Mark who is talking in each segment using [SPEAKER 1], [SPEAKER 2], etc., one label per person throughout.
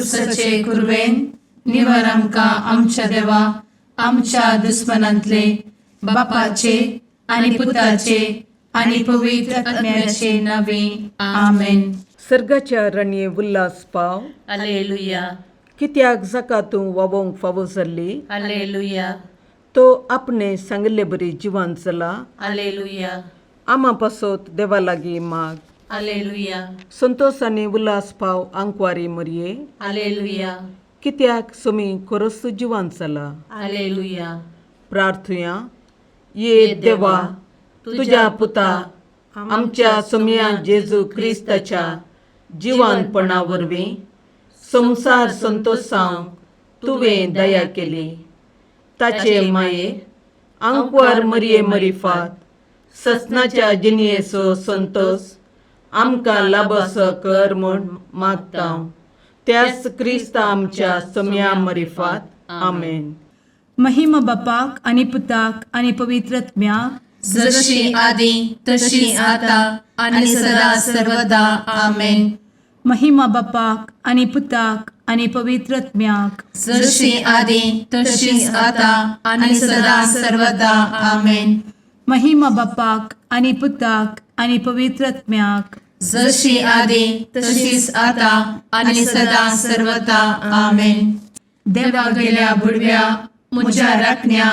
[SPEAKER 1] कुर्साचे कुरवेन निवर आमकां आमच्या देवा आमच्या दुस्मनांतले बापाचे आनी पुताचे आनी पवित्र आत्म्याचे नावे. आमेन.
[SPEAKER 2] सर्गाच्या रणये उल्हास पाव.
[SPEAKER 1] अलेलुया.
[SPEAKER 2] कित्याक जाका तूं वावोवंक फावो जाल्ली,
[SPEAKER 1] अलेलुया.
[SPEAKER 2] तो आपणे सांगिल्ले बरी जिवान चला.
[SPEAKER 1] अलेलुया.
[SPEAKER 2] आमा पासत देवा लागीं माग.
[SPEAKER 1] अलेलुया.
[SPEAKER 2] संतोस आनी उल्हास पाव आंकवारी मरये.
[SPEAKER 1] अलेलुया.
[SPEAKER 2] कित्याक सुमी खरोच जिवान चला.
[SPEAKER 1] अलेलुया.
[SPEAKER 2] प्रार्थुया. ये देवा, तुज्या पुता आमच्या सोमया जेजू क्रिस्ताच्या जिवानपणा वरवीं संवसार संतोसांव तुवें दया केली. ताचे माये आंकवार मरये मरिफात ससनाच्या जिणयेचो संतोस आमकां लाबसो कर म्हूण मागता, त्याच क्रिस्ता आमच्या सोमया मरिफात. आमेन.
[SPEAKER 3] महिमा बापाक आनी पुताक आनी पवित्र आत्म्याक.
[SPEAKER 1] जशी आदी तशी आता आणि सदा सर्वदा. आमेन.
[SPEAKER 3] महिमा बापाक आनी पुताक आनी पवित्र आत्म्याक.
[SPEAKER 1] जशी आदी तशीच आता आणि सदा सर्वदा. आमेन.
[SPEAKER 3] महिमा बापाक आनी पुताक आनी पवित्र आत्म्याक.
[SPEAKER 1] जशी आदी तशीच आता आणि सदा सर्वदा. आमेन. देवा गेल्या बुडव्या म्हज्या राखण्या,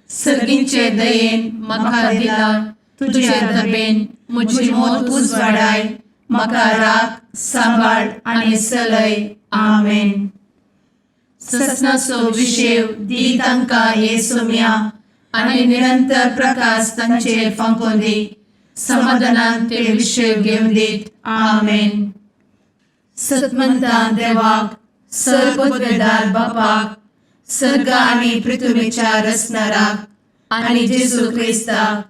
[SPEAKER 1] सर्गींचे दयेन म्हाका दिला तुझे दबेन म्हजी मोत उजवाडाय, म्हाका राख, सांबाळ आनी चलय. आमेन. ससनाचो विशेव दी तांकां ये सोम्या आनी निरंतर प्रकाश तांचेर फांकोवन दी, समाधानान ते विशेव घेवन दीत. आमेन. सतमंता देवाक, सर्वपदवेदार बापाक, सर्ग आनी पृथ्वीच्या रचणाराक आनी जेजू क्रिस्ताक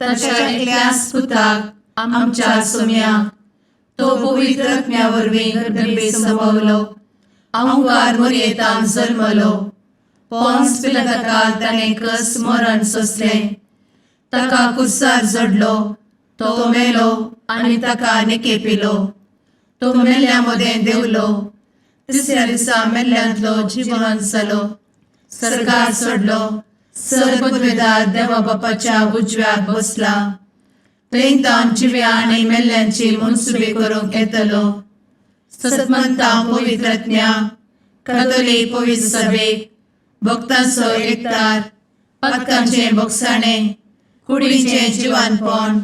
[SPEAKER 1] ताच्या एकल्याच पुताक आमच्या सोम्याक, तो पवित्र आत्म्या वरवीं गर्भे संभवलो, अंकार मोरयेतान जल्मलो, पोन्स पिलाताकाल ताणें कस मरण सोंसलें, ताका कुर्सार जोडलो, तो मेलो आनी ताका निकेपिलो, तो मेल्ल्या मदें देंवलो, तिसऱ्या दिसा मेल्ल्यांतलो जिवन जालो, सरकार सोडलो, सर्वपदवेदार देवा बापाच्या उजव्याक बसला, थंय तावन जिव्या आनी मेल्ल्यांची मनसुबी करूंक येतलो. सतमंता पवित्रज्ञा कथोलीक पवित्र सभेक, भक्तांचो एकतार, पातकांचें बोगसाणें, कुडीचें जिवानपण,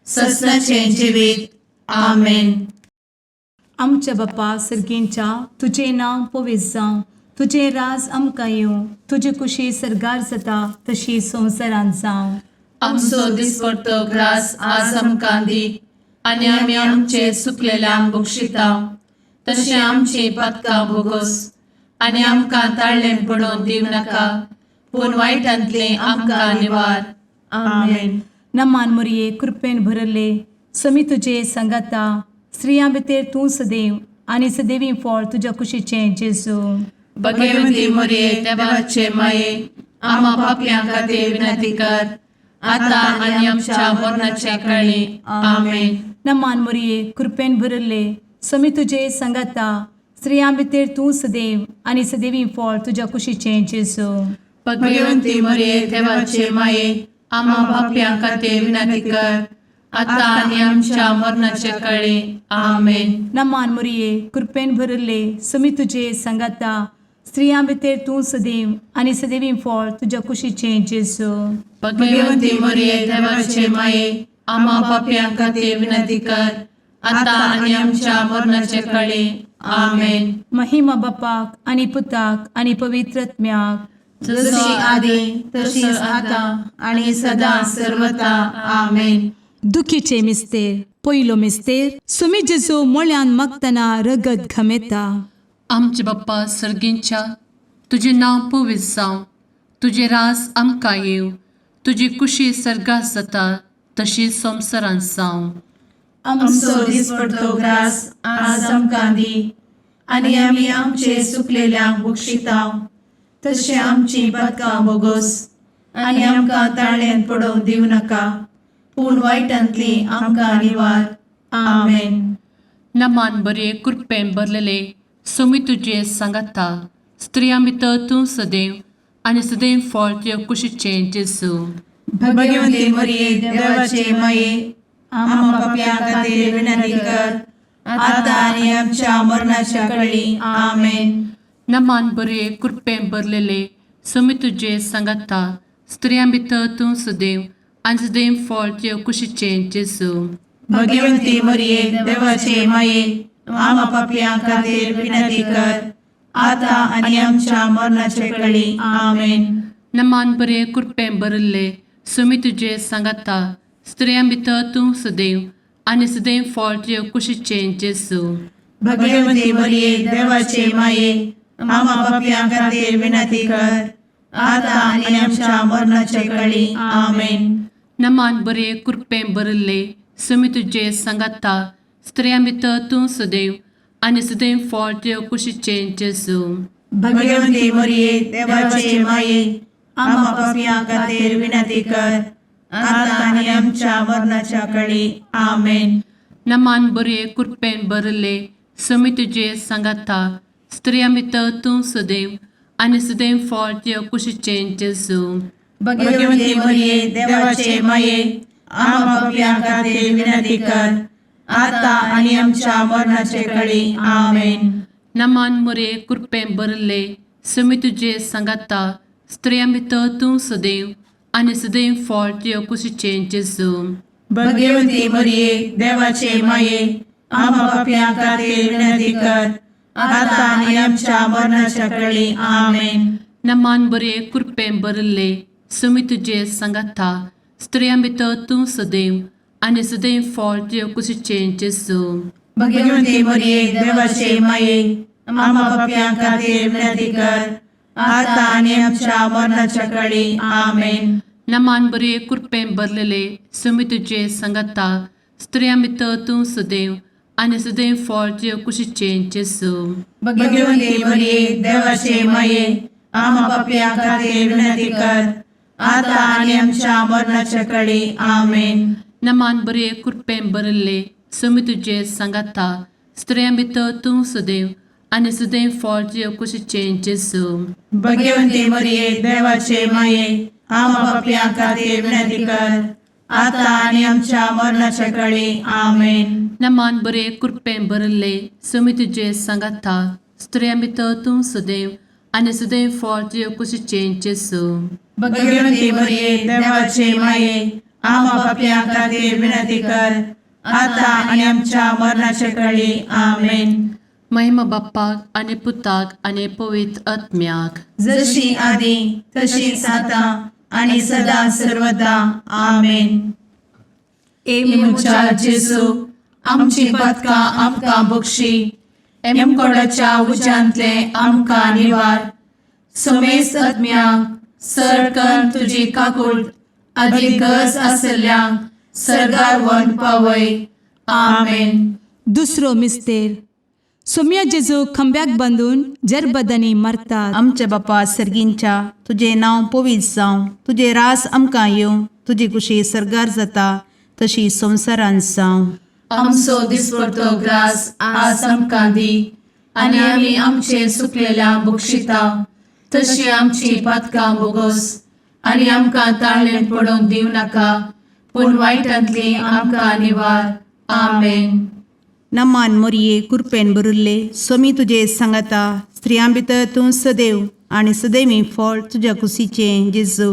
[SPEAKER 1] ससनाचें जिवीत. आमेन.
[SPEAKER 3] आमच्या बापा सर्गींच्या, तुजें नांव पवित्र जावं, तुजें राज आमकां येवं, तुजी कुशी सर्गार जाता तशी संवसारांत जावं.
[SPEAKER 1] आमचो दिसपडतो ग्रास आज आमकां दी आनी आमी आमचे सुकलेल्यांक बक्षिता तशें आमची पातकां भोगोस आनी आमकां ताळ्ळें पडोवन दिवं नाका, पूण वायटांतलें आमकां निवार. आमेन.
[SPEAKER 3] नमान मोरये, कृपेन भरले, समी तुजे सांगाता, स्त्रियां भितर तूं सदैव आनी सदैवी फळ तुज्या कुशीचें जेजू.
[SPEAKER 1] भगवती मोरये, देवाचे माये, आमा पापयां खातीर विनंती कर, आतां आनी आमच्या मरणाच्या काळी. आमेन.
[SPEAKER 3] नमान मोरये, कृपेन भरले, समी तुजे सांगाता, स्त्रियां भितर तूं सदैव आनी सदैवी फळ तुज्या कुशीचें जेजू.
[SPEAKER 1] भगवंती मोरये, देवाचे माये, आमा पापयां खातीर विनंती कर, आतां आनी आमच्या मरणाच्या काळी. आमेन.
[SPEAKER 3] नमान मोरये, कृपेन भरले, समी तुजे सांगाता, स्त्रियां भितर तूं सदैव आनी सदैवी फळ तुज्या कुशीचें जेजू.
[SPEAKER 1] भगवंती मोरये, देवाचे माये, आमा पापयां खातीर विनंती कर, आतां आनी आमच्या मरणाच्या काळी. आमेन.
[SPEAKER 3] महिमा बापाक आनी पुताक आनी पवित्र आत्म्याक.
[SPEAKER 1] जशी आदी तशीच आतां आनी सदां सर्वता. आमेन.
[SPEAKER 3] दुखीचे मिस्तेर. पयलो मिस्तेर. सुमी जेजू मोळ्यान मागतना रगत घमेता.
[SPEAKER 4] आमचे बाप्पा सर्गींच्या, तुजें नांव पवित्र जावं, तुजें रास आमकां येवं, तुजी कुशी सर्गात जाता तशी संवसारांत जावं.
[SPEAKER 1] आमचो दिसपडतो ग्रास आज आमकां दी आनी आमी आमचे सुकलेल्यांक बक्षिता तशें आमची पातकां बोगोस आनी आमकां ताळ्ळेन पडोवंक दिवं नाका, पूण वायटांतली आमकां निवार. आमेन.
[SPEAKER 4] नमान बरे, कृपेन भरलेले, सोमी तुजे सांगाता स्त्रियां भितर तूं सदैव आनी सदैव फळ तुज्या कुशीचें जेजू.
[SPEAKER 5] भगवंती मरिये, देवाचे माये, आम्हा पापयां खातीर विनंती कर, आता आनी आमच्या मरणाच्या कळी. आमेन.
[SPEAKER 4] नमान बरे कृपें भरलेले, सोमी तुजे सांगाता स्त्रियां भितर तूं सदैव आनी सदैव फळ तुज्या कुशीचें जेजू.
[SPEAKER 5] भगवंती मरिये, देवाचे माये, आम्हा पापयां खातीर विनंती कर, आता आनी आमच्या मरणाच्या कळी. आमेन.
[SPEAKER 4] नमान बरे कृपें भरिल्ले, सोमी तुजे सांगाता स्त्रियां भितर तूं सदैव आनी सदैव फळ तुज्या कुशीचें जेजू.
[SPEAKER 5] भगवंती मरिये, देवाचे माये, आम्हा पापयां खातीर विनंती कर, आता आनी आमच्या मरणाच्या कळी. आमेन.
[SPEAKER 4] नमान बरे कृपें भरिल्ले, सोमी तुजे सांगाता स्त्रियां भितर तूं सदैव आनी सदैव फळ तुज्या कुशीचें जेजू.
[SPEAKER 5] भगवंती मरिये, देवाचे माये, आम्हा पापयां खातीर विनंती कर, आता आनी आमच्या मरणाच्या कळी. आमेन.
[SPEAKER 4] नमान बरे कृपेन भरिल्ले, सोमी तुजे सांगाता स्त्रियां भितर तूं सदैव आनी सदैव फळ तुज्या कुशीचें जेजू.
[SPEAKER 5] भगवंती मरिये, देवाचे माये, आम्हा पापयां खातीर विनंती कर, आता आनी आमच्या मरणाचे कळी. आमेन.
[SPEAKER 4] नमान मोरे कृपेन भरिल्ले, सोमी तुजे सांगाता स्त्रियां भितर तूं सदैव आनी सदैव फळ तुज्या कुशीचें जेजू.
[SPEAKER 5] भगवंती मरिये, देवाचे माये, आम्हा पापयां खातीर विनंती कर, आता आनी आमच्या मरणाच्या कळी. आमेन.
[SPEAKER 4] नमान बरे कृपेन भरिल्ले, सोमी तुजे सांगाता स्त्रियां भितर तूं सदैव आनी सदैव फळ तुज्या कुशीचें जेजू.
[SPEAKER 5] भगवंती मरिये, देवाचे माये, आम्हा पापयां खातीर विनंती कर, आता आनी आमच्या मरणाच्या कळी. आमेन.
[SPEAKER 4] नमान बरे कृपेन भरलेले, सोमी तुजे सांगाता स्त्रियां भितर तूं सदैव आनी सदैव फळ तुज्या कुशीचें जेजू.
[SPEAKER 5] भगवंती मरिये, देवाचे माये, आम्हा पापयां खातीर विनंती कर, आता आनी आमच्या मरणाच्या कळी. आमेन.
[SPEAKER 4] नमान बरे कृपेन भरिल्ले, सोमी तुजे सांगाता स्त्रियां भितर तूं सदैव आनी सदैव फळ तुज्या कुशीचें जेजू.
[SPEAKER 5] भगवंती मरिये, देवाचे माये, आम्हा पापयां खातीर विनंती कर, आता आनी आमच्या मरणाच्या कळी. आमेन.
[SPEAKER 4] नमान बरे कृपेन भरिल्ले, सोमी तुजे सांगाता स्त्रियां भितर तूं सदैव आनी सदैव फळ तुज्या कुशीचें जेजू.
[SPEAKER 5] भगवंती मरिये, देवाचे माये, आम्हा पापयां खातीर विनंती कर, आता आनी आमच्या मरणाच्या कळी. आमेन.
[SPEAKER 4] महिमा बाप्पाक आनी पुताक आनी पवित्र आत्म्याक.
[SPEAKER 5] जशी आदी तशीच आता आणि सदा सर्वदा. आमेन.
[SPEAKER 1] ए म्हज्या जेजू, आमची पातकां आमकां बक्षी, एमकोडाच्या उज्यांतले आमकां निवार, समेस्त आत्म्यांक सरकन तुजी काकूट आदी गरज आसल्ल्यांक सर्गार व्हरून पावय. आमेन.
[SPEAKER 3] दुसरो मिस्तेर. सोम्या जेजू खांब्याक बांदून जरबदांनी मारतात.
[SPEAKER 6] आमच्या बापा सर्गींच्या, तुजें नांव पवित्र जावं, तुजें रास आमकां येवं, तुजी कुशी सर्गार जाता तशी संवसारांत जावं.
[SPEAKER 1] आमचो दिसपडतो ग्रास आज आमकां दी, आनी आमी आमचे सुकलेल्या बक्षिता तशी आमची पातकां बोगोस, आनी आमकां ताळणें पडोवंक दिवं नाका, पूण वायटांतली आमकां निवार. आमेन.
[SPEAKER 6] नमान मोरये, कुरपेन भरिल्ले, सोमी तुजे सांगाता, स्त्रियां भितर तूं सदैव आनी सदैवी फळ तुज्या कुशीचें जेजू.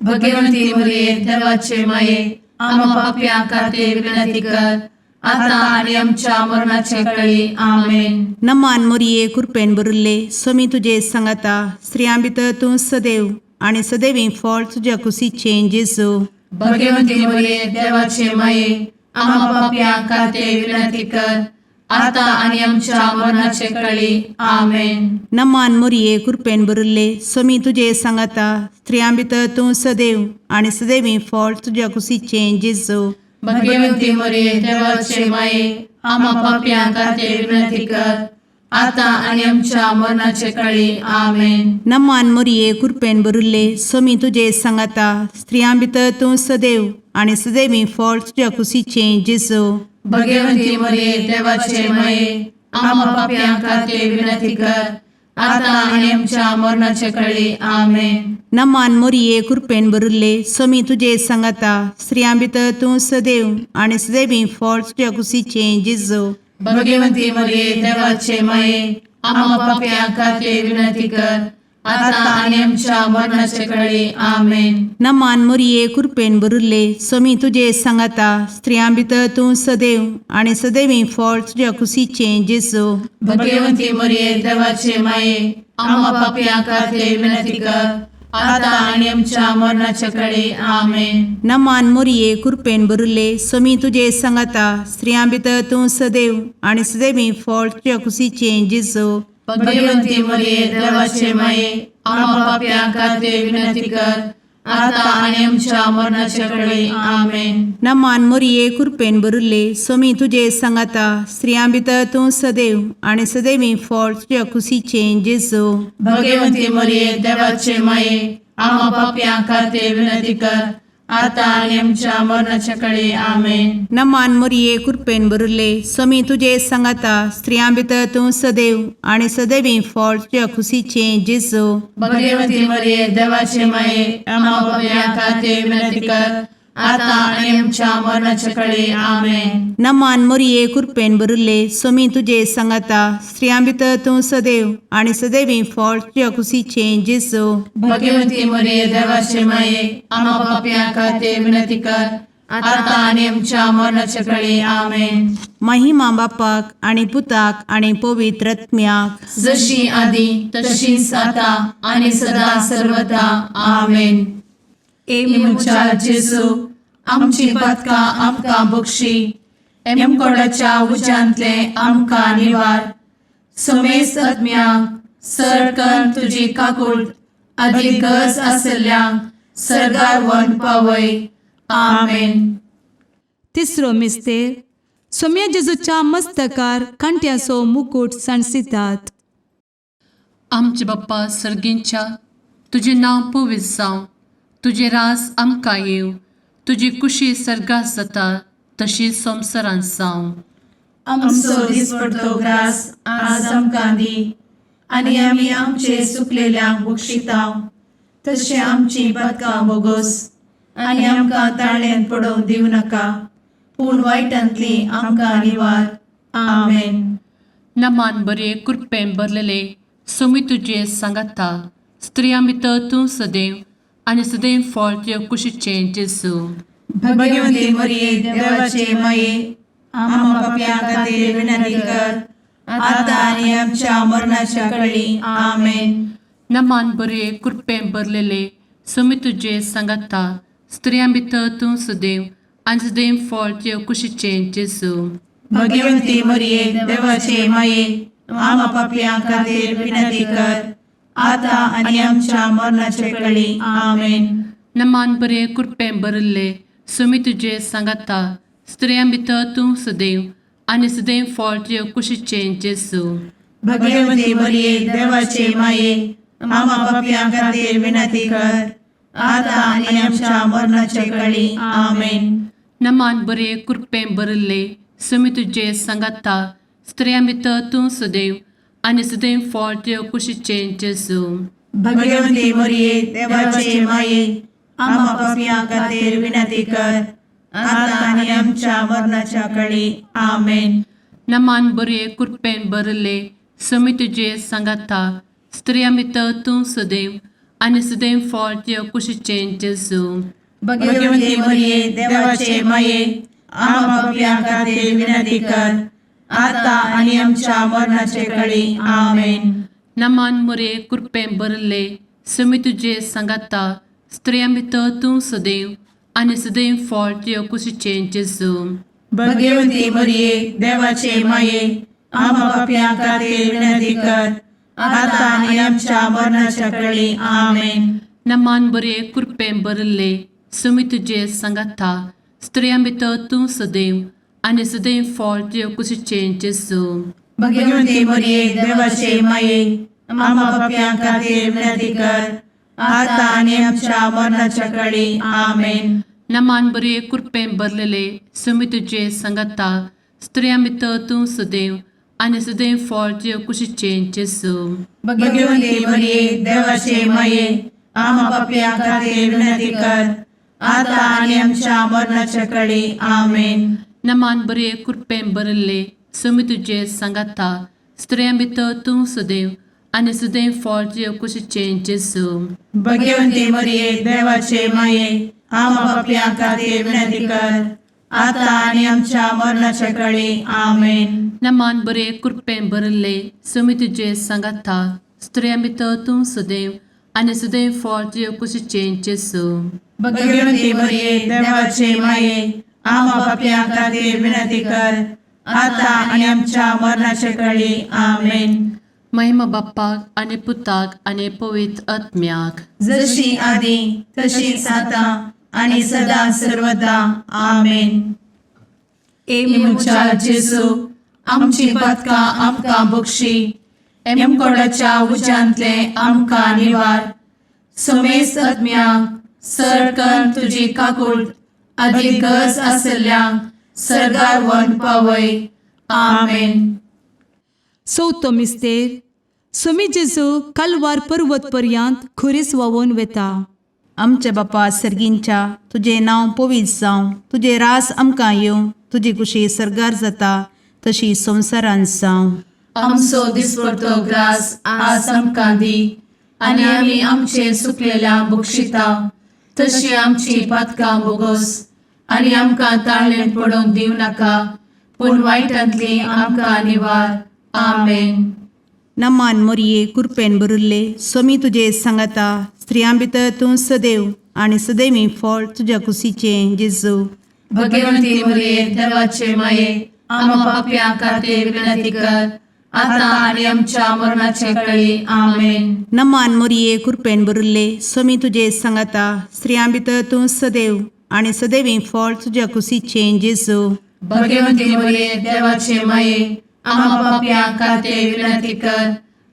[SPEAKER 1] भगवंती मरिये, देवाचे माये, आम्हा पापयां खातीर विनंती कर, आता आनी आमच्या मरणाचे कळी. आमेन.
[SPEAKER 6] नमान मोरये, कुरपेन भरिल्ले, सोमी तुजे सांगाता, स्त्रियां भितर तूं सदैव आनी सदैवी फळ तुज्या कुशीचें जेजू.
[SPEAKER 1] भगवंती मरिये, देवाचे माये, आम्हा पापयां खातीर विनंती कर, आता आनी आमच्या मरणाचे कळी. आमेन.
[SPEAKER 6] नमान मोरये, कुरपेन भरिल्ले, सोमी तुजे सांगाता, स्त्रियां भितर तूं सदैव आनी सदैवी फळ तुज्या कुशीचें जेजू.
[SPEAKER 1] भगवंती मरिये, देवाचे माये, आम्हा पापयां खातीर विनंती कर, आता आनी आमच्या मरणाचे कळी. आमेन.
[SPEAKER 6] नमान मोरये, कुरपेन भरिल्ले, सोमी तुजे सांगाता, स्त्रियां भितर तूं सदैव आनी सदैवी फळ तुज्या कुशीचें जेजू.
[SPEAKER 1] भगवंती मरिये, देवाचे माये, आम्हा पापयां खातीर विनंती कर आतां आनी आमच्या मरणाचे कळी. आमेन.
[SPEAKER 6] नमान मोरये, कृपेन भरिल्ले, स्वामी तुजे सांगाता. स्त्रियां भितर तूं सदैव आनी सदैवी फळ तुज्या कुशीचें जेजू.
[SPEAKER 1] भगवंती मरिये, देवाचे माये, आम्हा पापयां खातीर विनंती कर आतां आनी आमच्या मरणाचे कळी. आमेन.
[SPEAKER 6] नमान मोरये, कृपेन भरिल्ले, स्वामी तुजे सांगाता. स्त्रियां भितर तूं सदैव आनी सदैवी फळ तुज्या कुशीचें जेजू.
[SPEAKER 1] भगवंती मरिये, देवाचे माये, आम्हा पापयां खातीर विनंती कर आतां आनी आमच्या मरणाचे कळी. आमेन.
[SPEAKER 6] नमान मोरये, कृपेन भरिल्ले, स्वामी तुजे सांगाता. स्त्रियां भितर तूं सदैव आनी सदैवी फळ तुज्या कुशीचें जेजू.
[SPEAKER 1] भगवंती मरिये, देवाचे माये, आम्हा पापयां खातीर विनंती कर आतां आनी आमच्या मरणाचे कळी. आमेन.
[SPEAKER 6] नमान मोरये, कृपेन भरिल्ले, स्वामी तुजे सांगाता. स्त्रियां भितर तूं सदैव आनी सदैवी फळ तुज्या कुशीचें जेजू.
[SPEAKER 1] भगवंती मरिये, देवाचे माये, आम्हा पापयां खातीर विनंती कर आतां आनी आमच्या मरणाचे कळी. आमेन.
[SPEAKER 6] नमान मोरये, कृपेन भरिल्ले, स्वामी तुजे सांगाता. स्त्रियां भितर तूं सदैव आनी सदैवी फळ तुज्या कुशीचें जेजू.
[SPEAKER 1] भगवंती मरिये, देवाचे माये, आम्हा पापयां खातीर विनंती कर आतां आनी आमच्या मरणाचे कळी. आमेन.
[SPEAKER 6] नमान मोरये, कृपेन भरिल्ले, स्वामी तुजे सांगाता. स्त्रियां भितर तूं सदैव आनी सदैवी फळ तुज्या कुशीचें जेजू.
[SPEAKER 1] भगवंती मरिये, देवाचे माये, आम्हा पापयां खातीर विनंती कर आतां आनी आमच्या मरणाचे कळी. आमेन.
[SPEAKER 6] महिमा बापाक आनी पुताक आनी पवित्र आत्म्याक.
[SPEAKER 1] जशी आदी तशीच आता आणि सदा सर्वदा. आमेन.
[SPEAKER 3] ए
[SPEAKER 1] म्हज्या जेजू, आमची पातकां आमकां बक्षी, एमकोडाच्या उज्यांतले आमकां निवार, समेस्त आत्म्यांक सरकन तुजी काकूळ आदी गरज आसल्ल्यांक सर्गार व्हरून पावय. आमेन.
[SPEAKER 3] तिसरो मिस्तेर, सोम्या जेजूच्या मस्तकार कांट्याचो मुकूट सांडसितात.
[SPEAKER 4] आमचे बाप्पा सर्गींच्या, तुजें नांव पवित्र जावं, तुजें राज आमकां येवं, तुजी कुशी सर्गात जाता तशी संवसारांत जावं.
[SPEAKER 5] आमचो दिसपडतो ग्रास आज आमकां दी आनी आमी आमचे सुकलेल्यांक बक्षितांव तशें आमची पातकां बोगोस आनी आमकां ताळ्यांत पडोवंक दिवं नाका, पूण वायटांतली आमकां निवार. आमेन.
[SPEAKER 4] नमान बरे, कृपेन भरलेले, सोमी तुजे सांगाता. स्त्रियां भितर तूं सदैव आनी सदैव फळ तुज्या कुशीचें जेजू.
[SPEAKER 5] भगवंती मरिये, देवाचे माये, आम्हा पापयां खातीर विनंती कर आता आनी आमच्या मरणाच्या कळी. आमेन.
[SPEAKER 4] नमान बरे, कृपेन भरलेले, सोमी तुजे सांगाता. स्त्रियां भितर तूं सदैव आनी सदैव फळ तुज्या कुशीचें जेजू.
[SPEAKER 5] भगवंती मरिये, देवाचे माये, आम्हा पापयां खातीर विनंती कर आता आनी आमच्या मरणाच्या कळी. आमेन.
[SPEAKER 4] नमान बरे, कृपेन भरिल्ले, सोमी तुजे सांगाता. स्त्रियां भितर तूं सदैव आनी सदैव फळ तुज्या कुशीचें जेजू.
[SPEAKER 5] भगवंती मरिये, देवाचे माये, आम्हा पापयां खातीर विनंती कर आता आनी आमच्या मरणाच्या कळी. आमेन.
[SPEAKER 4] नमान बरे, कृपेन भरिल्ले, सोमी तुजे सांगाता. स्त्रियां भितर तूं सदैव आनी सदैव फळ तुज्या कुशीचें जेजू.
[SPEAKER 5] भगवंती मरिये, देवाचे माये, आम्हा पापयां खातीर विनंती कर आता आनी आमच्या मरणाच्या कळी. आमेन.
[SPEAKER 4] नमान बरे, कृपेन भरिल्ले, सोमी तुजे सांगाता. स्त्रियां भितर तूं सदैव आनी सदैव फळ तुज्या कुशीचें जेजू.
[SPEAKER 5] भगवंती मरिये, देवाचे माये, आम्हा पापयां खातीर विनंती कर आता आनी आमच्या मरणाचे कळी. आमेन.
[SPEAKER 4] नमान मुरे, कृपेन भरिल्ले, सोमी तुजे सांगाता. स्त्रियां भितर तूं सदैव आनी सदैव फळ तुज्या कुशीचें जेजू.
[SPEAKER 5] भगवंती मरिये, देवाचे माये, आम्हा पापयां खातीर विनंती कर आता आनी आमच्या मरणाच्या कळी. आमेन.
[SPEAKER 4] नमान बरे, कृपेन भरिल्ले, सोमी तुजे सांगाता. स्त्रियां भितर तूं सदैव आनी सदैव फळ तुज्या कुशीचें जेजू.
[SPEAKER 5] भगवंती मरिये, देवाचे माये, आम्हा पापयां खातीर विनंती कर आता आनी आमच्या मरणाच्या कळी. आमेन.
[SPEAKER 4] नमान बरे, कृपेन भरलेले, सोमी तुजे सांगाता. स्त्रियां भितर तूं सदैव आनी सदैव फळ तुजे कुशीचें जेजू.
[SPEAKER 5] भगवंती मरिये, देवाचे माये, आमा पापयां खातीर विनंती कर, आता आनी आमच्या मरणाच्या कडी. आमेन.
[SPEAKER 4] नमान बरे कृपेन भरिल्ले, स्वामी तुजे सांगाता, स्त्रियां भितर तूं सदैव आनी सदैव फळ तुजे कुशीचें जेजू.
[SPEAKER 5] भगवंती मरिये, देवाचे माये, आमा पापयां खातीर विनंती कर, आता आनी आमच्या मरणाच्या कडी. आमेन.
[SPEAKER 4] नमान बरे कृपेन भरिल्ले, स्वामी तुजे सांगाता, स्त्रियां भितर तूं सदैव आनी सदैव फळ तुजे कुशीचें जेजू.
[SPEAKER 5] भगवंती मरिये, देवाचे माये, आमा पापयां खातीर विनंती कर, आता आनी आमच्या मरणाच्या कडी. आमेन.
[SPEAKER 4] महिमा बाप्पाक आनी पुताक आनी पवित्र आत्म्याक,
[SPEAKER 5] जशी आदी तशीच आता आणि सदा सर्वदा. आमेन.
[SPEAKER 3] ए
[SPEAKER 1] म्हज्या जेजू, आमची पातकां आमकां बक्षी, एमकोडाच्या उज्यांतले आमकां निवार, समेस्त आत्म्यांक सरकन तुजी काकूळ आदी गरज आसल्ल्यांक सरगार व्हरून पावय. आमेन.
[SPEAKER 3] चवथो मिस्तेर. स्वामी जेजू कालवार पर्वत पर्यंत खुरीस व्हांवून वता.
[SPEAKER 6] आमच्या बापा सर्गींच्या, तुजें नांव पवित्र जावं, तुजें रास आमकां येवं, तुजी कुशी सर्गार जाता तशी संवसारांत जावं.
[SPEAKER 1] आमचो दिसपडतो ग्रास आज आमकां दी, आनी आमी आमचे सुकलेल्या बक्षिता तशी आमची पातकां बोगोस, आनी आमकां ताळणेंत पडोवंक दिवं नाका, पूण वायटांतली आमकां निवार. आमेन.
[SPEAKER 6] नमान मोरये, कुरपेन भरिल्ले, स्वामी तुजे सांगाता, स्त्रियां भितर तूं सदैव आनी सदैवी फळ तुज्या कुशीचें जेजू.
[SPEAKER 1] भगवंती मरिये, देवाचे माये, आमा पापयां खातीर विनंती कर, आता आनी आमच्या मरणाचे कळी. आमेन.
[SPEAKER 6] नमान मोरये, कुरपेन भरिल्ले, स्वामी तुजे सांगाता, स्त्रियां भितर तूं सदैव आनी सदैवी फळ तुज्या कुशीचें जेजू.
[SPEAKER 1] भगवंती मरिये, देवाचे माये, आमा पापयां खातीर विनंती कर,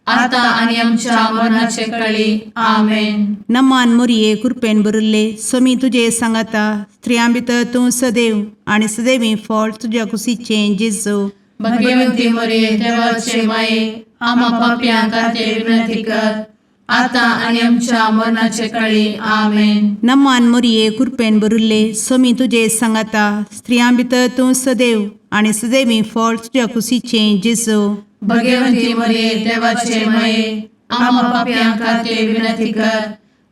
[SPEAKER 1] आता आनी आमच्या मरणाचे कळी. आमेन.
[SPEAKER 6] नमान मोरये, कुरपेन भरिल्ले, स्वामी तुजे सांगाता, स्त्रियां भितर तूं सदैव आनी सदैवी फळ तुज्या कुशीचें जेजू.
[SPEAKER 1] भगवंती मरिये, देवाचे माये, आमा पापयां खातीर विनंती कर, आता आनी आमच्या मरणाचे कळी. आमेन.
[SPEAKER 6] नमान मोरये, कुरपेन भरिल्ले, स्वामी तुजे सांगाता, स्त्रियां भितर तूं सदैव आनी सदैवी फळ तुज्या कुशीचें जेजू.
[SPEAKER 1] भगवंती मरिये, देवाचे माये, आमा पापयां खातीर विनंती कर,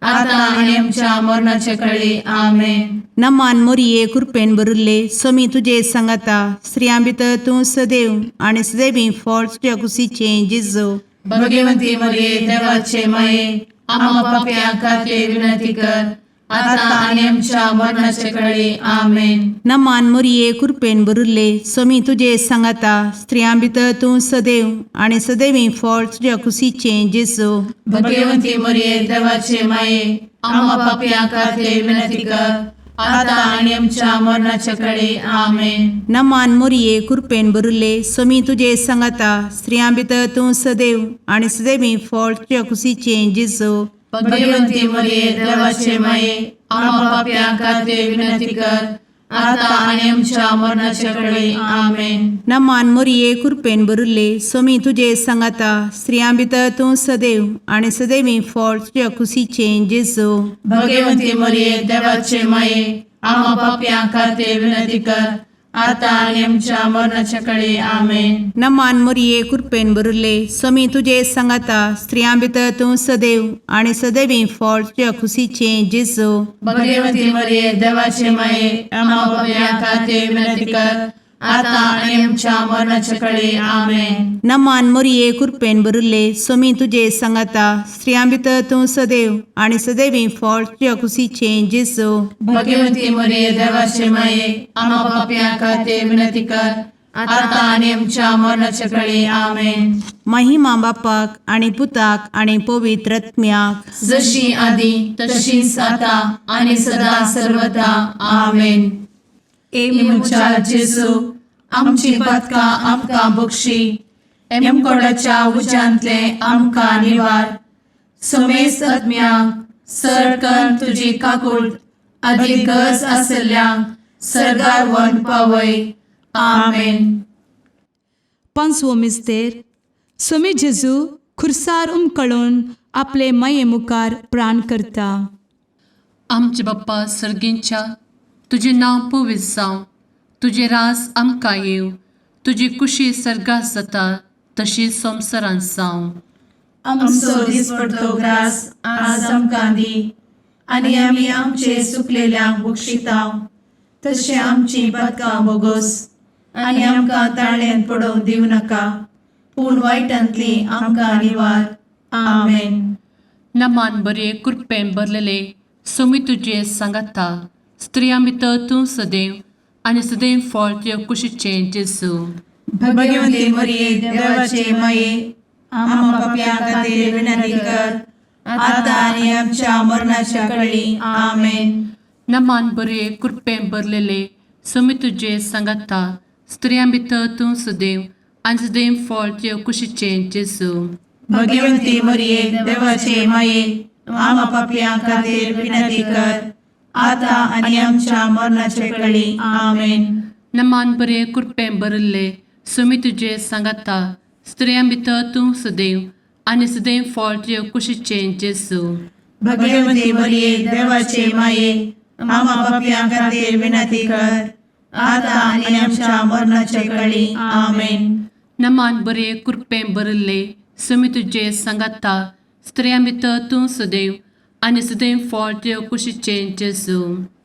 [SPEAKER 1] आता आनी आमच्या मरणाचे कळी. आमेन.
[SPEAKER 6] नमान मोरये, कुरपेन भरिल्ले, स्वामी तुजे सांगाता, स्त्रियां भितर तूं सदैव आनी सदैवी फळ तुज्या कुशीचें जेजू.
[SPEAKER 1] भगवंती मरिये, देवाचे माये, आमा पापयां खातीर विनंती कर, आता आनी आमच्या मरणाचे कळी. आमेन.
[SPEAKER 6] नमान मोरये, कुरपेन भरिल्ले, स्वामी तुजे सांगाता, स्त्रियां भितर तूं सदैव आनी सदैवी फळ तुज्या कुशीचें जेजू.
[SPEAKER 1] भगवंती मरिये, देवाचे माये, आमा पापयां खातीर विनंती कर, आता आनी आमच्या मरणाचे कळी. आमेन.
[SPEAKER 6] नमान मोरये, कुरपेन भरिल्ले, स्वामी तुजे सांगाता, स्त्रियां भितर तूं सदैव आनी सदैवी फळ तुज्या कुशीचें जेजू.
[SPEAKER 1] भगवंती मरिये, देवाचे माये, आमा पापयां खातीर विनंती कर, आता आनी आमच्या मरणाचे कळी. आमेन.
[SPEAKER 6] नमान मोरये, कुरपेन भरिल्ले, स्वामी तुजे सांगाता, स्त्रियां भितर तूं सदैव आनी सदैवी फळ तुज्या कुशीचें जेजू.
[SPEAKER 1] भगवंती मरिये, देवाचे माये, आमा पापयां खातीर विनंती कर, आता आनी आमच्या मरणाच्या कळी. आमेन.
[SPEAKER 6] नमान मोरये, कुरपेन भरिल्ले, स्वामी तुजे सांगाता, स्त्रियां भितर तूं सदैव आनी सदैवी फळ तुज्या कुशीचें जेजू.
[SPEAKER 1] भगवंती मरिये, देवाचे माये, आमा पापयां खातीर विनंती कर, आता आनी आमच्या मरणाच्या कळी. आमेन.
[SPEAKER 6] नमान मोरये, कुरपेन भरिल्ले, स्वामी तुजे सांगाता, स्त्रियां भितर तूं सदैव आनी सदैवी फळ तुज्या कुशीचें जेजू.
[SPEAKER 1] भगवंती मरिये, देवाचे माये, आमा पापयां खातीर विनंती कर, आता आनी आमच्या मरणाच्या कळी. आमेन.
[SPEAKER 6] महिमा बापाक आनी पुताक आनी पवित्र आत्म्याक,
[SPEAKER 1] जशी आदी तशीच आता आणि सदा सर्वदा. आमेन.
[SPEAKER 3] ए
[SPEAKER 1] म्हज्या जेजू, आमची पातकां आमकां बक्षी, एमकोडाच्या उज्यांतले आमकां निवार, समेस्त आत्म्यांक सरकन तुजी काकूळ आदी गरज आसल्ल्यांक सरगार व्हरून पावय. आमेन.
[SPEAKER 3] पांचवो मिस्तेर सोमी जेजू खुर्सार उमकळून आपले माये मुखार प्राण करता.
[SPEAKER 4] आमचे बाप्पा सर्गींच्या, तुजें नांव पवित्र जावं, तुजें राज आमकां येवं, तुजी कुशी सर्गात जाता तशी संवसारांत जावं.
[SPEAKER 5] आमचो दिसपडतो ग्रास आज आमकां दी आनी आमी आमचे सुकलेल्यांक बक्षितांव तशें आमची पदकां बोगोस आनी आमकां ताळ्यान पडोवंक दिवं नाका पूण वायटांतली आमकां निवार. आमेन.
[SPEAKER 4] नमान बरे कृपेन भरलेले सोमी तुजे सांगाता, स्त्रियां भितर तूं सदैव आनी सदैव फळ तुजे कुशीचें जेजू.
[SPEAKER 5] भगवंती मरिये, देवाचे माये, आम्हा पापयां खातीर विनंती कर आता आनी आमच्या मरणाच्या कळी. आमेन.
[SPEAKER 4] नमान बरे कृपेन भरलेले सोमी तुजे सांगाता, स्त्रियां भितर तूं सदैव आनी सदैव फळ तुजे कुशीचें जेजू.
[SPEAKER 5] भगवंती मरिये, देवाचे माये, आम्हा पापयां खातीर विनंती कर आता आनी आमच्या मरणाच्या कळी. आमेन.
[SPEAKER 4] नमान बरे कृपेन भरिल्ले सोमी तुजे सांगाता, स्त्रियां भितर तूं सदैव आनी सदैव फळ तुजे कुशीचें जेजू.
[SPEAKER 5] भगवंती मरिये, देवाचे माये, आम्हा पापयां खातीर विनंती कर आता आनी आमच्या मरणाच्या कळी. आमेन.
[SPEAKER 4] नमान बरे कृपेन भरिल्ले सोमी तुजे सांगाता, स्त्रियां भितर तूं सदैव आनी सदैव फळ तुजे कुशीचें जेजू.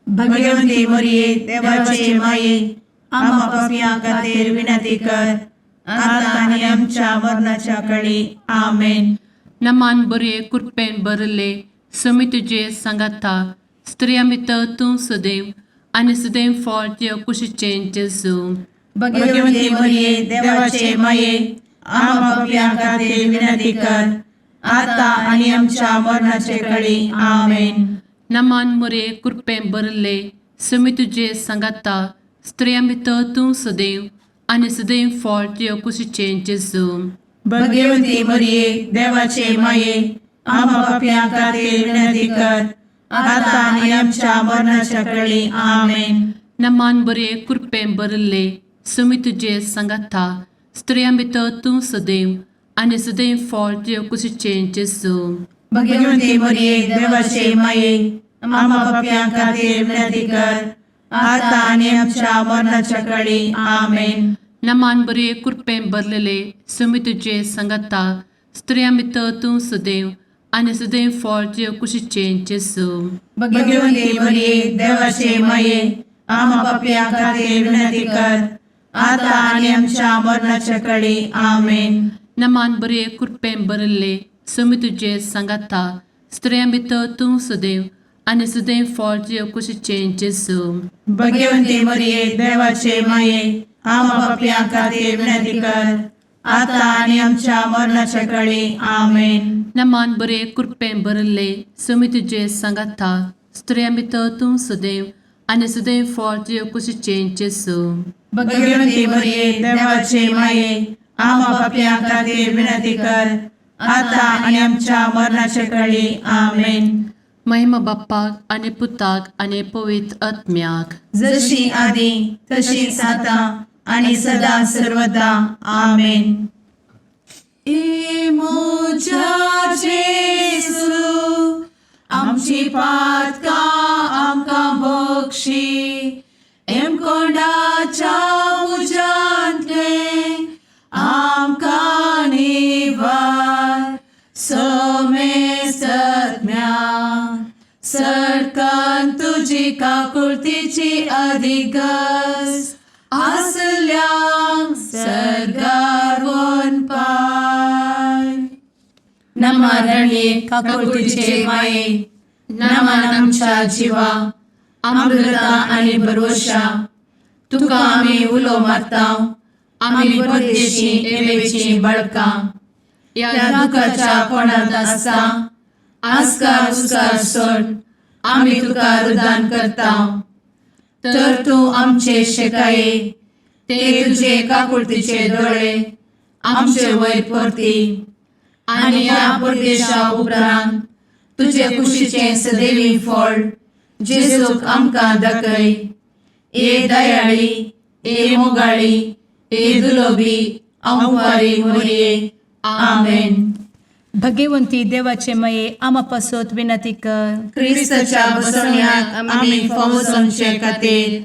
[SPEAKER 5] भगवंती मरिये, देवाचे माये, आम्हा पापयां खातीर विनंती कर आता आनी आमच्या मरणाच्या कळी. आमेन.
[SPEAKER 4] नमान बरे कृपेन भरिल्ले सोमी तुजे सांगाता, स्त्रियां भितर तूं सदैव आनी सदैव फळ तुजे कुशीचें जेजू.
[SPEAKER 5] भगवंती मरिये, देवाचे माये, आम्हा पापयां खातीर विनंती कर आता आनी आमच्या मरणाचे कळी. आमेन.
[SPEAKER 4] नमान मोरे कृपेन भरिल्ले सोमी तुजे सांगाता, स्त्रियां भितर तूं सदैव आनी सदैव फळ तुजे कुशीचें जेजू.
[SPEAKER 5] भगवंती मरिये, देवाचे माये, आम्हा पापयां खातीर विनंती कर आता आनी आमच्या मरणाच्या कळी. आमेन.
[SPEAKER 4] नमान बरे कृपेन भरिल्ले सोमी तुजे सांगाता, स्त्रियां भितर तूं सदैव आनी सदैव फळ तुजे कुशीचें जेजू.
[SPEAKER 5] भगवंती मरिये, देवाचे माये, आम्हा पापयां खातीर विनंती कर आता आनी आमच्या मरणाच्या कळी. आमेन.
[SPEAKER 4] नमान बरे कृपेन भरलेले सोमी तुजे सांगाता, स्त्रियां भितर तूं सदैव आनी सदैव फळ तुजे कुशीचें जेजू.
[SPEAKER 5] भगवंती मरिये, देवाचे माये, आम्हा पापयां खातीर विनंती कर आता आनी आमच्या मरणाच्या कळी. आमेन.
[SPEAKER 4] नमान बरे कृपेन भरिल्ले सोमी तुजे सांगाता, स्त्रियां भितर तूं सदैव आनी सदैव फळ तुजे कुशीचें जेजू.
[SPEAKER 5] भगवंती मरिये, देवाचे माये, आम्हा पापयां खातीर विनंती कर आता आनी आमच्या मरणाच्या कळी. आमेन.
[SPEAKER 4] नमान बरे कृपेन भरिल्ले सोमी तुजे सांगाता, स्त्रियां भितर तूं सदैव आनी सदैव फळ तुजे कुशीचें जेजू.
[SPEAKER 5] भगवंती मरिये, देवाचे माये, आम्हा पापयां खातीर विनंती कर आता आनी आमच्या मरणाच्या कळी. आमेन.
[SPEAKER 4] महिमा बाप्पाक आनी पुताक आनी पवित्र आत्म्याक,
[SPEAKER 5] जशी आदी तशीच आता आणि सदा सर्वदा. आमेन.
[SPEAKER 1] ए म्हज्या जेजू, आमची पातकां आमकां बक्षी, एमकोंडाच्या उज्यांतलें आमकां निवार. समेस्तज्ञा सरकान तुजी काकुळतीची अधिगस आसल्यांक सर्गार वनपाय.
[SPEAKER 5] नमरणे काकुळतीचे माये, नमन आमच्या जिवा, अमृता आणि भरवशा, तुका आमी उलो मारता, आमी परदेशी एवेची बळकां ह्या दुखाच्या कोणांत आसता आस्कार उस्कार सोड आमी तुका रुदान करता, तर तूं आमचे शेकाये ते तुजे काकुळतीचे दोळे आमचे वयर परती आनी ह्या परदेशा उपरांत तुजे कुशीचें सदैवी फळ जेजूक आमकां दाखय. ए दयाळी, ए मोगाळी, ए दुलोबी आंवकारी मोरये. आमेन.
[SPEAKER 3] भगवंती देवाचे मये आमा पासत विनंती कर.
[SPEAKER 5] क्रिस्ताच्या बसवण्याक आमी फावो जावचे खातीर.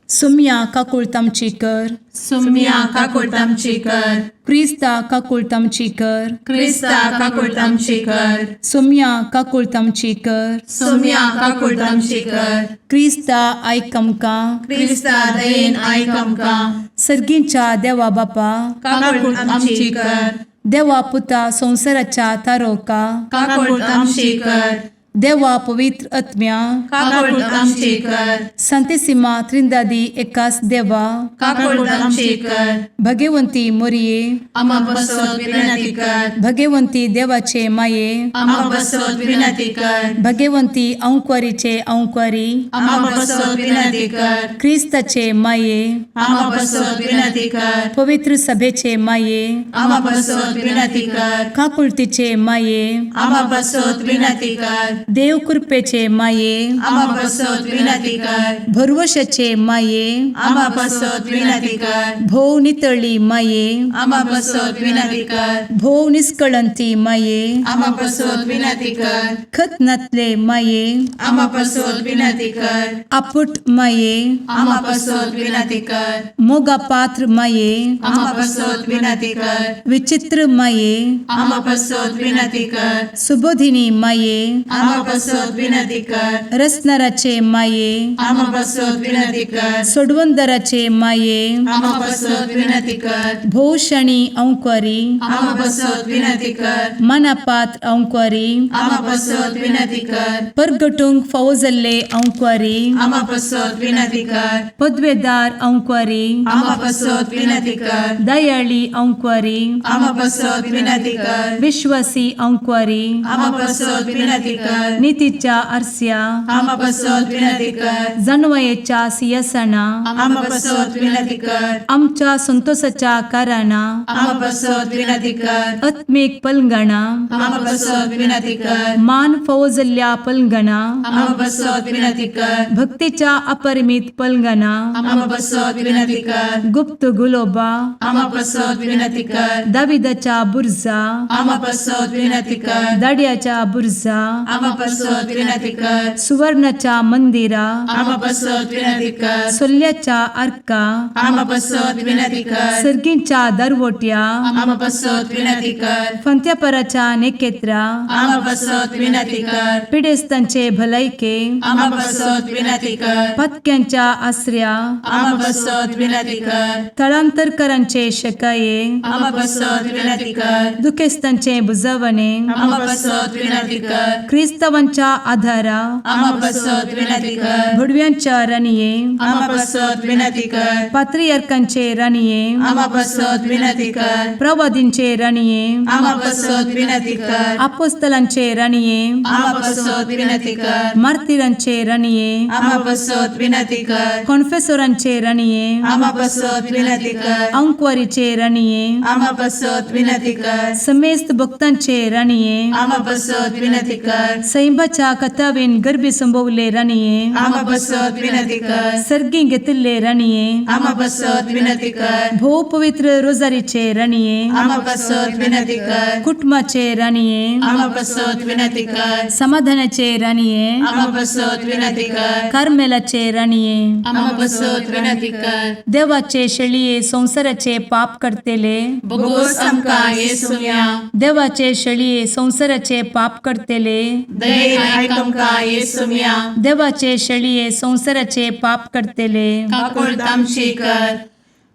[SPEAKER 3] सुम्या काकुळट आमची कर.
[SPEAKER 5] सुम्या काकुळट आमची कर.
[SPEAKER 3] क्रिस्ता काकुळट आमची कर.
[SPEAKER 5] क्रिस्ता काकुळट आमची कर.
[SPEAKER 3] सुम्या काकुळट आमची कर.
[SPEAKER 5] सुम्या काकुळट आमची कर.
[SPEAKER 3] क्रिस्ता आयक आमकां.
[SPEAKER 5] क्रिस्ता दयेन आयक आमकां.
[SPEAKER 3] सर्गींच्या देवा बापा,
[SPEAKER 5] काकुळट आमची कर.
[SPEAKER 3] देवा पुता संवसाराच्या तारोका,
[SPEAKER 5] काकुळट आमची कर.
[SPEAKER 3] देवा पवित्र आत्म्या,
[SPEAKER 5] काकुळट आमची कर.
[SPEAKER 3] संतेसिमा त्रिंदादी एकास देवा,
[SPEAKER 5] काकुळट आमची कर.
[SPEAKER 3] भगवंती मोरये,
[SPEAKER 1] आमा पासत
[SPEAKER 5] विनंती कर.
[SPEAKER 3] भगवंती देवाचे माये,
[SPEAKER 5] आमा पासत विनंती कर.
[SPEAKER 3] भगवंती अंकवारीचे अंकवारी,
[SPEAKER 5] आमा पासत विनंती कर.
[SPEAKER 3] क्रिस्ताचे माये,
[SPEAKER 5] आमा पासत विनंती कर.
[SPEAKER 3] पवित्र सभेचे माये,
[SPEAKER 5] आमा पासत विनंती कर.
[SPEAKER 3] काकुळतीचे माये,
[SPEAKER 5] आमा पासत विनंती कर.
[SPEAKER 3] देव कृपेचे माये,
[SPEAKER 5] आमा पासत विनंती कर.
[SPEAKER 3] भरवशाचे माये,
[SPEAKER 5] आमा पासत विनंती कर.
[SPEAKER 3] भोव नितळी माये,
[SPEAKER 5] आमा पासत विनंती कर.
[SPEAKER 3] भोव निष्कळंती माये,
[SPEAKER 5] आमा पासत विनंती कर.
[SPEAKER 3] खत नातले माये,
[SPEAKER 5] आमा पासत विनंती कर.
[SPEAKER 3] आपुट माये,
[SPEAKER 5] आमा पासत विनंती कर.
[SPEAKER 3] मोगा पात्र माये,
[SPEAKER 5] आमा पासत विनंती कर.
[SPEAKER 3] विचित्र माये,
[SPEAKER 5] आमा पासत विनंती कर.
[SPEAKER 3] सुबोधिनी माये,
[SPEAKER 5] आमा पासत विनंती कर.
[SPEAKER 3] रसनाराचे माये,
[SPEAKER 5] आमा पासत विनंती कर.
[SPEAKER 3] सोडवंदराचे माये,
[SPEAKER 5] आमा पासत विनंती कर.
[SPEAKER 3] भोवशणी अंकवारी,
[SPEAKER 5] आमा पासत विनंती कर.
[SPEAKER 3] मनापात्र अंकवारी,
[SPEAKER 5] आमा पासत विनंती कर.
[SPEAKER 3] परगटूंक फावो जाल्ले अंकवारी,
[SPEAKER 5] आमा पासत विनंती कर.
[SPEAKER 3] पदवेदार अंकवारी,
[SPEAKER 5] आमा पासत विनंती कर.
[SPEAKER 3] दयाळी अंकवारी,
[SPEAKER 5] आमा पासत विनंती कर.
[SPEAKER 3] विश्वासी अंकवारी,
[SPEAKER 5] आमा पासत विनंती कर.
[SPEAKER 3] नितीच्या आरस्या,
[SPEAKER 5] आमा पासत विनंती कर.
[SPEAKER 3] जानवयेच्या सियासना,
[SPEAKER 5] आमा पासत विनंती कर.
[SPEAKER 3] आमच्या संतोषाच्या कारणां,
[SPEAKER 5] आमा पासत विनंती कर.
[SPEAKER 3] आत्मीक पलंगणा,
[SPEAKER 5] आमा पासत विनंती कर.
[SPEAKER 3] मान फावो जाल्ल्या पलंगणा,
[SPEAKER 5] आमा पासत विनंती कर.
[SPEAKER 3] भक्तीच्या अपरिमित पलंगणा,
[SPEAKER 5] आमा पासत विनंती कर.
[SPEAKER 3] गुप्त गुलोबा,
[SPEAKER 5] आमा पासत विनंती कर.
[SPEAKER 3] दाविदाच्या बुर्जा,
[SPEAKER 5] आमा पासत विनंती कर.
[SPEAKER 3] दाड्याच्या बुर्जा,
[SPEAKER 5] आमा पासत विनंती कर.
[SPEAKER 3] सुवर्णाच्या मंदिरा,
[SPEAKER 5] आमा पासत विनंती कर.
[SPEAKER 3] सोल्ल्याच्या आर्का,
[SPEAKER 5] आमा पासत विनंती कर.
[SPEAKER 3] सर्गींच्या दरवट्या,
[SPEAKER 5] आमा पासत विनंती कर.
[SPEAKER 3] फंत्यापराच्या नेकेत्रा,
[SPEAKER 5] आमा पासत विनंती कर.
[SPEAKER 3] पिडेस्तांचे भलायके,
[SPEAKER 5] आमा पासत विनंती कर.
[SPEAKER 3] पत्क्यांच्या आसऱ्या,
[SPEAKER 5] आमा पासत विनंती कर.
[SPEAKER 3] थळांतरकरांचे शकाये,
[SPEAKER 5] आमा पासत विनंती कर.
[SPEAKER 3] दुखेस्तांचे बुजवणे,
[SPEAKER 5] आमा पासत विनंती कर.
[SPEAKER 3] क्रिस्तावांच्या आधारा,
[SPEAKER 5] आमा पासत विनंती कर.
[SPEAKER 3] भुडव्यांच्या राणये,
[SPEAKER 5] आमा पासत विनंती कर.
[SPEAKER 3] पात्रियार्कांचे राणये,
[SPEAKER 5] आमा पासत विनंती कर.
[SPEAKER 3] प्रवादींचे राणये,
[SPEAKER 5] आमा पासत विनंती कर.
[SPEAKER 3] आपोस्तलांचे राणये,
[SPEAKER 5] आमा पासत विनंती कर.
[SPEAKER 3] मार्तिरांचे राणये,
[SPEAKER 5] आमा पासत विनंती कर.
[SPEAKER 3] कॉन्फेसोरांचे राणये,
[SPEAKER 5] आमा पासत विनंती कर.
[SPEAKER 3] अंकवारीचे राणये,
[SPEAKER 5] आमा पासत विनंती कर.
[SPEAKER 3] समेस्त भक्तांचे राणये,
[SPEAKER 5] आमा पासत विनंती कर.
[SPEAKER 3] सैंबाच्या कथावेन गर्भी संभवले राणये,
[SPEAKER 5] आमा पासत विनंती कर.
[SPEAKER 3] सर्गी घेतिल्ले राणये,
[SPEAKER 5] आमा पासत विनंती कर.
[SPEAKER 3] भोव पवित्र रोजारीचे राणये,
[SPEAKER 5] आमा पासत विनंती कर.
[SPEAKER 3] कुटुंबाचे राणये,
[SPEAKER 5] आमा पासत विनंती कर.
[SPEAKER 3] समाधानाचे राणये,
[SPEAKER 5] आमा पासत विनंती कर.
[SPEAKER 3] कार्मेलाचे राणये,
[SPEAKER 1] आमा पासत विनंती कर.
[SPEAKER 3] देवाचे शेळये संवसाराचे पाप करतेले,
[SPEAKER 1] बोगोस आमकां येसुम्या.
[SPEAKER 3] देवाचे शेळये संवसाराचे पाप करतेले,
[SPEAKER 1] दयेन आयक आमकां येसुम्या.
[SPEAKER 3] देवाचे शेळये संवसाराचे पाप करतेले,
[SPEAKER 1] काकुळट आमची कर.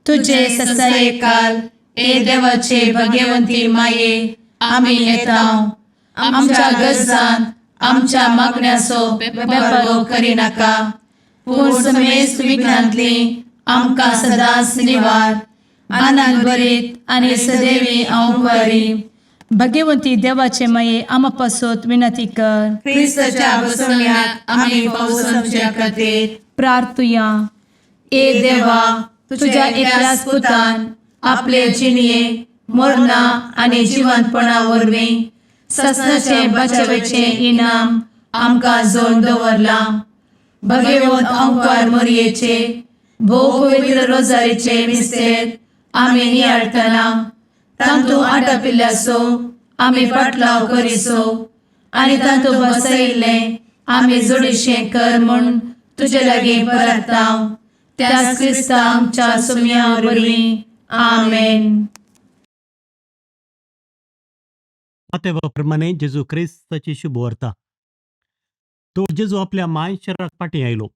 [SPEAKER 3] तुझे
[SPEAKER 5] ससायेकाल ए देवाचे भगवंती माये, आमी येता. आमच्या गरजान आमच्या मागण्याचो बेपारो करिनाका, पूण समेस्त विघ्नांतली आमकां सदांच निवार. आनंद भरीत आनी सदैवी अंकवारी.
[SPEAKER 3] भगवंती देवाचे माये आमा पासत विनंती कर.
[SPEAKER 5] क्रिस्ताच्या बसवण्याक आमी फावो समच्या खातीर.
[SPEAKER 3] प्रार्थुया.
[SPEAKER 5] ए देवा, तुझ्या एकल्याच पुतान आपले जिणये मरणा आनी जिवंतपणा वरवीं ससनाचें बचावेचें इनाम आमकां जोड दवरलां. भगवंत अंकार मोरयेचे भोव पवित्र रोजारीचे मिस्तेर आमी नियाळटना तांतू आटापिल्ल्याचो आमी पाटलाव करिसो आनी तांतू बसयिल्लें आमी जोडीशें कर म्हूण तुजे लागीं परताव त्याच क्रिस्ता आमच्या सुमया वरवीं. आमेन.
[SPEAKER 7] मातेवा प्रमाणे जेजू क्रिस्ताची शुभ वार्ता. तो जेजू आपल्या माय शहराक फाटीं आयलो.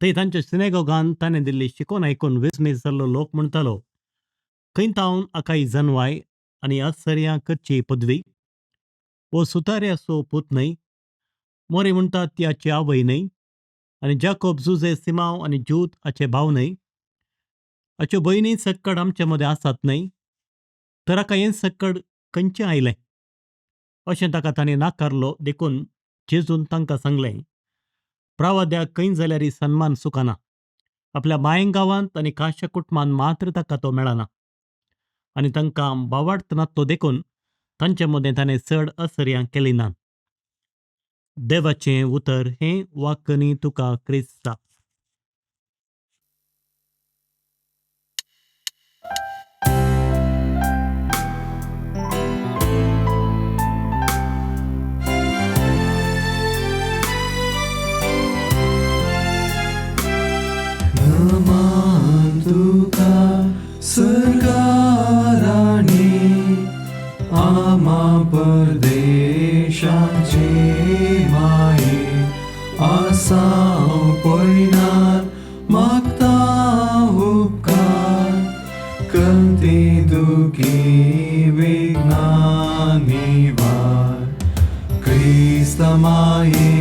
[SPEAKER 7] थंय तांच्या सिनेगोगान ताणें दिल्ली शिकोवन आयकून विस्मीत जाल्लो लोक म्हणटालो, खंय तावन हाका ही जनवाय आनी आश्चर्यां करची पदवी? हो सुतार्याचो पूत न्हय? मोरी म्हणटात ती हाची आवय न्हय? आनी जाकोब, जुजे, सिमांव आनी जूत हाचे भाव न्हय? हाच्यो भयणी सक्कड आमचे मदें आसात न्हय? तर हाका हें सक्कड खंयचें आयलें? अशें ताका तांणी नाकारलो. देखून जेजून तांकां सांगलें, प्रावाद्याक खंय जाल्यार सन्मान चुकना. आपल्या मायें गांवांत आनी खाशा कुटुंबांत मात्र ताका तो मेळना. आनी तांकां बावाडत नासलो देखून तांचे मदें ताणें चड असर्यां केली ना. देवाचें उतर हें वाकनी तुका क्रिस्ता.
[SPEAKER 8] नमन तुका सर्गाराणी आमा परदेशाचे माये आसाव पयनार मागता उपकार कंती दुखी विघ्नां निवार क्रिस्त माये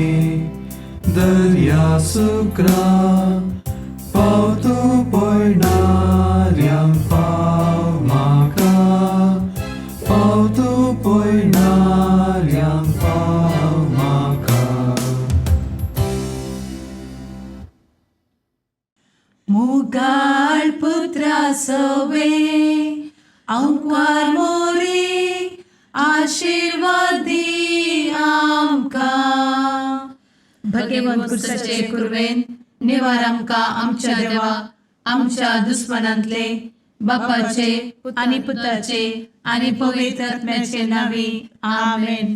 [SPEAKER 8] दर्या सुक्रा पावतो पयणाऱ्यांक पाव म्हाका पावतो पयणाऱ्यांक पाव म्हाका.
[SPEAKER 5] मुगाळ पुत्रा सवे अंकार मोरी आशीर्वाद दी आमकां.
[SPEAKER 1] भगवंत कुर्साचे कुर्वेन निवार आमकां आमच्या देवा आमच्या दुस्मनांतले बापाचे
[SPEAKER 5] आनी पुताचे आनी पवित्र आत्म्याचे नांवी. आमेन.